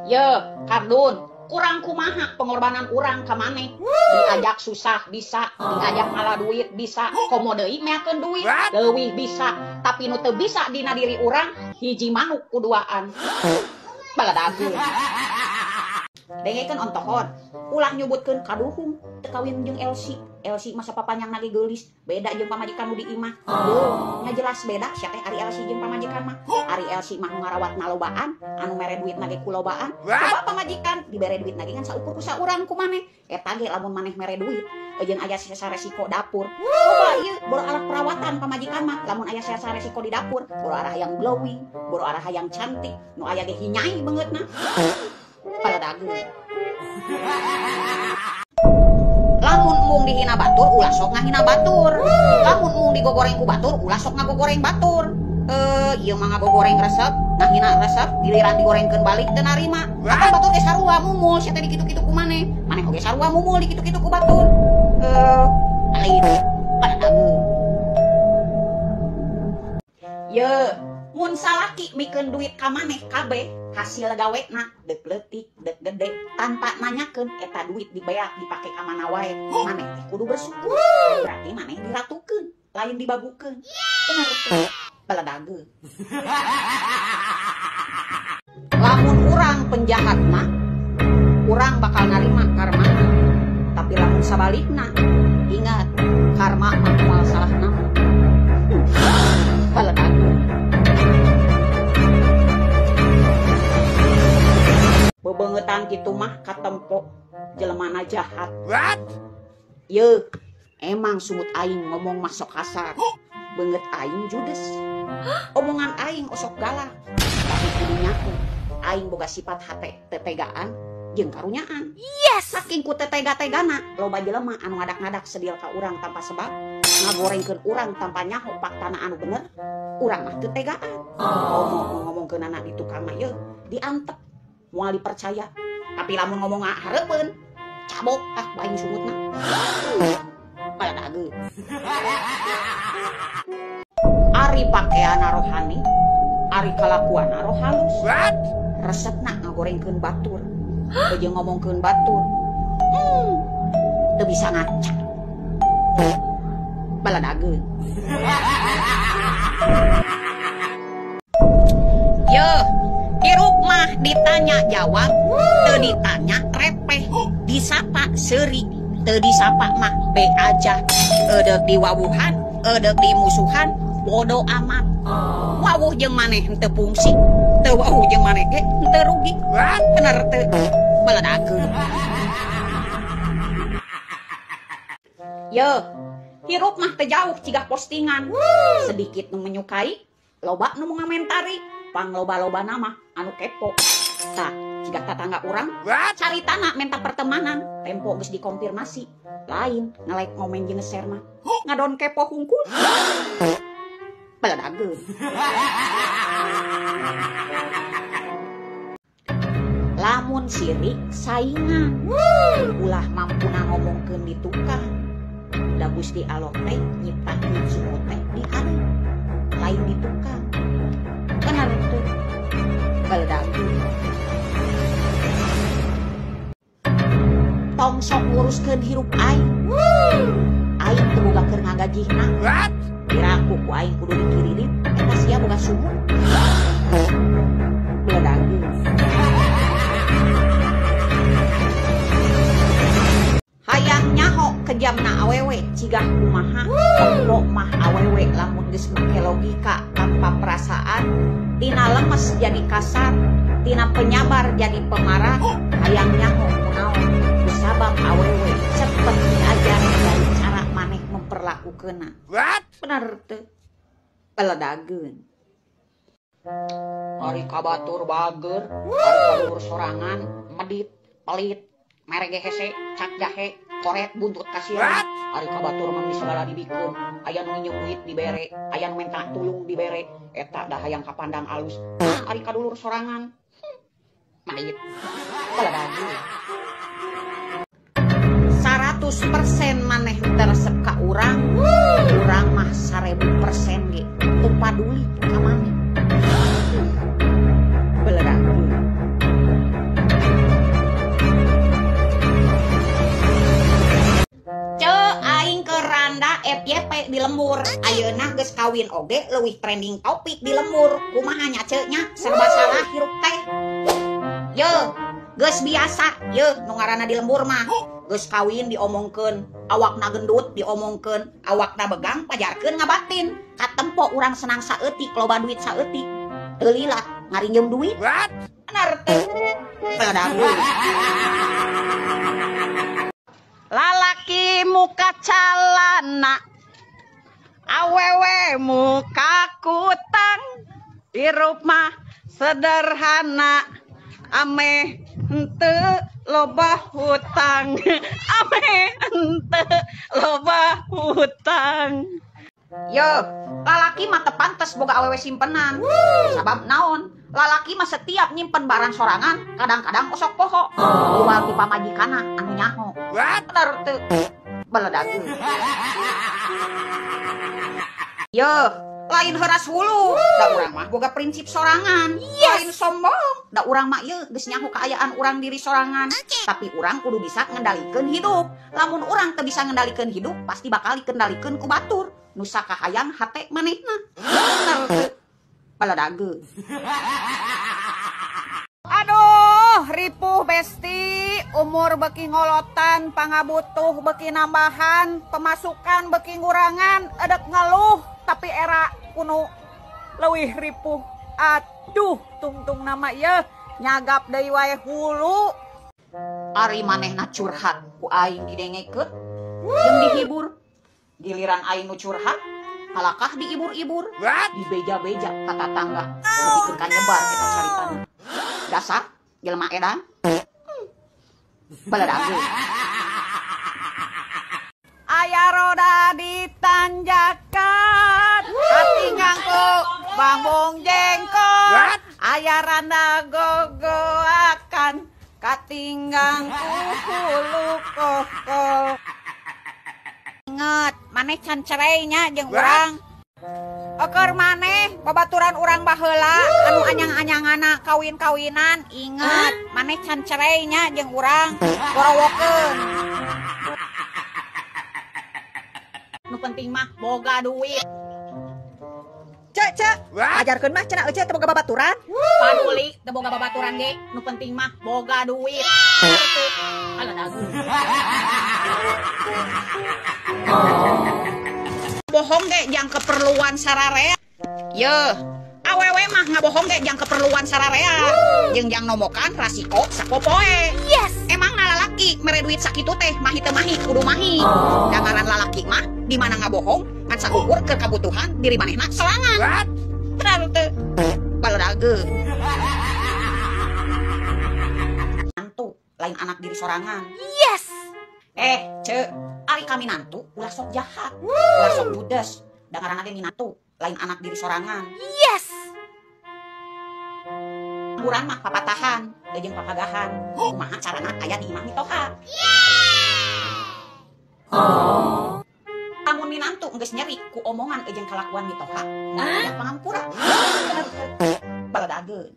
Ye, kardun, kurang kumaha pengorbanan urang ka maneh. Diajak susah bisa, diajak malah duit bisa, komo deui meakeun duit leuwih bisa, tapi nu teu bisa dina diri urang hiji manuk kuduaan. Baladageun. Dengekeun ontohon, ulah nyebutkeun kaduhung teu kawin jeung Elsi. Elsi masa papanyang nage geulis, beda jeung pamajikan nu di imah. Duh, nya jelas beda sia teh ari Elsi jeung pamajikan mah. Ari Elsi mah ngarawat nalobaan, anu mere duit nage kulobaan. Coba pamajikan dibere duit nage ngan saukur ku saurang ku maneh. Eta ge lamun maneh mere duit jeung aya sesa resiko dapur. Coba ieu boro arah perawatan pamajikan mah, lamun aya sesa resiko di dapur, boro arah yang glowing, boro arah yang cantik, nu aya ge hinyai beungeutna. Baladageun. Lamun mung dihina batur ulah sok ngahina batur. Lamun mung digogoreng ku batur ulah sok ngagogoreng batur. Ieu mah ngagogoreng resep, ngahina resep, giliran digorengkeun balik teu narima. Atan batur ge sarua mumul sia teh dikitu-kitu ku maneh. Maneh oge sarua mumul dikitu-kitu ku batur. Alit baladageun. Ye, mun salaki mikeun duit ka maneh kabeh hasil gawena deuk leutik deuk gede tanpa nanyakeun eta duit dibeak dipake ka mana wae, maneh teh kudu bersyukur. Berarti maneh diratukeun, lain dibabukeun. Bener teh? Baladageun. Lamun urang penjahat mah urang bakal narima karmana. Tapi lamun sabalikna, ingat karma mah moal salah nama. Baladageun. Bebengetan kitu mah katempo jelemana jahat. What? Ye, emang sumut aing ngomong mah sok kasar. Beungeut aing judes. Omongan aing osok galak. Tapi kudu nyaho, aing boga sifat hate tetegaan jeung karunyaan. Yes. Saking ku tetega-tegana, loba jelema anu ngadak-ngadak sedil ka urang tanpa sebab, ngagorengkeun urang tanpa nyaho faktana anu bener, urang mah teu tegaan. Ngomong ngomongkeunana di tukang mah ye diantep. Moal dipercaya, tapi lamun ngomong hareupeun cabok ah baing sungutna. Baladageun. Ari pakeana rohani, ari kalakuana roh halus. What? Resepna ngagorengkeun batur, jeung ngomongkeun batur. Teu bisa ngaca. Baladageun. Yo, hirup mah ditanya jawab, teu ditanya repeh, disapa seuri, teu disapa mah be aja. Eudek diwawuhan, eudek dimusuhan, bodo amat. Wawuh jeung maneh henteu fungsi, teu wawuh jeung maneh ge henteu rugi. Bener teu? Baladageun. Yo, hirup mah teu jauh cigah postingan. Sedikit nu menyukai, loba nu ngamentari. Pangloba-loba nama anu kepo. Tah, jika tetangga urang cari tanah minta pertemanan, tempo geus dikonfirmasi. Lain nge-like ngomen jeung nge-share mah. Ngadon kepo hungkul. Baladageun. Lamun sirik saingan, ulah mampuna ngomongkeun di tukang. Da Gusti Allah teh nyiptakeun sumur teh di hareup, lain di tukang. Bener tuh? Baladageun. Tong sok nguruskeun hirup aing. Aing teu boga keur ngagajihna. Piraku ku aing kudu dikiririn, eta sia boga sumur. Baladageun. Hayang nyaho kejamna awewe cigah kumaha, tempo mah awewe lamun geus make logika tanpa perasaan, tina lemes jadi kasar, tina penyabar jadi pemarah, hayang nyaho kunaon kusabab awewe cepet diajar dari cara maneh memperlakukeunna. What? Bener teu? Baladageun. Ari ka batur bager, ari ka dulur sorangan medit, pelit, mere ge hese, cat jahe, koret buntut kasihan. Ari ka batur mah segala dibikeun, aya nu nginjem duit dibere, aya nu minta tulung dibere, eta dah hayang kapandang alus. Nah, ari ka dulur sorangan medit. Baladageun. 100% maneh teu resep ka urang, urang mah 1000% ge teu paduli ka maneh. Baladageun. FYP di lembur. Ayeuna geus kawin oge leuwih trending topik di lembur. Kumaha nya ceu nya serba salah hirup teh. Yeuh, geus biasa yeuh nu ngaranna di lembur mah. Geus kawin diomongkeun, awakna gendut diomongkeun, awakna begang pajarkeun ngabatin. Katempo urang senang saeutik, loba duit saeutik. Teu lila ngarinjem duit. Bener teh. Lalaki muka calana, awewe muka kutang, hirup mah sederhana, ameh henteu loba hutang, ameh henteu loba hutang. Yo, lalaki mah teu pantes boga awewe simpenan. Sabab naon? Lalaki mah setiap nyimpen barang sorangan, kadang-kadang osok poho. Luar ti pamajikana anu nyaho. Bener teu? Beledageun. Yo, lain heuras hulu, da urang mah boga prinsip sorangan. Lain sombong, da urang mah ieu geus nyaho kaayaan urang diri sorangan. Tapi urang kudu bisa ngendalikeun hidup. Lamun urang teu bisa ngendalikeun hidup, pasti bakal dikendalikeun ku batur. Nu sakahayang hate manehna. Bener teu? Beledageun. Aduh, ripuh besti, umur beki ngolotan, pangabutuh beki nambahan, pemasukan beki ngurangan, edek ngeluh tapi era kuno leuwih ripuh. Aduh, tungtung nama ieu nyagap deui wae hulu. Ari manehna curhat ku aing didengekeun jeung dihibur. Giliran aing nu curhat, kalakah diibur-ibur, dibeja-beja ka tatangga, nepikeun ka nyebar eta caritana. Dasar jelema edan. Beledageun. Aya roda ditanjakan, hati ngangku bambung jengkol. Aya randa gogoakan, katinggang ku hulu kokol. Inget, maneh can cerai nya jeung urang. Eukeur maneh babaturan urang baheula anu anyang-anyangana kawin-kawinan. Inget, maneh can cerai nya jeung urang. Gorowokeun. Nu penting mah boga duit. Cek, cek, ajarkeun mah cenah euceu teu boga babaturan. Paduli teu boga babaturan ge, nu penting mah boga duit. Beledageun. Bohong ge jang keperluan sararea. Yeuh, awewe mah ngabohong ge jang keperluan sararea. Jeung jang nomokan rasiko sapopoe. Yes. Emang lalaki mere duit sakitu teh mahi teu mahi kudu mahi. Da ngaran lalaki mah di mana ngabohong ngan saukur keur kabutuhan diri manehna sorangan. Bener teu? Beledageun. Mantu lain anak diri sorangan. Yes. Ceu, ari kami nantu ulah sok jahat, ulah sok judes. Da ngaranna ge minantu lain anak diri sorangan. Yes. Urang mah papatahan jeung papagahan. Kumaha carana aya di imah mitoha. Lamun minantu geus nyeri ku omongan jeung kalakuan mitoha, aya pangampura. Beledageun.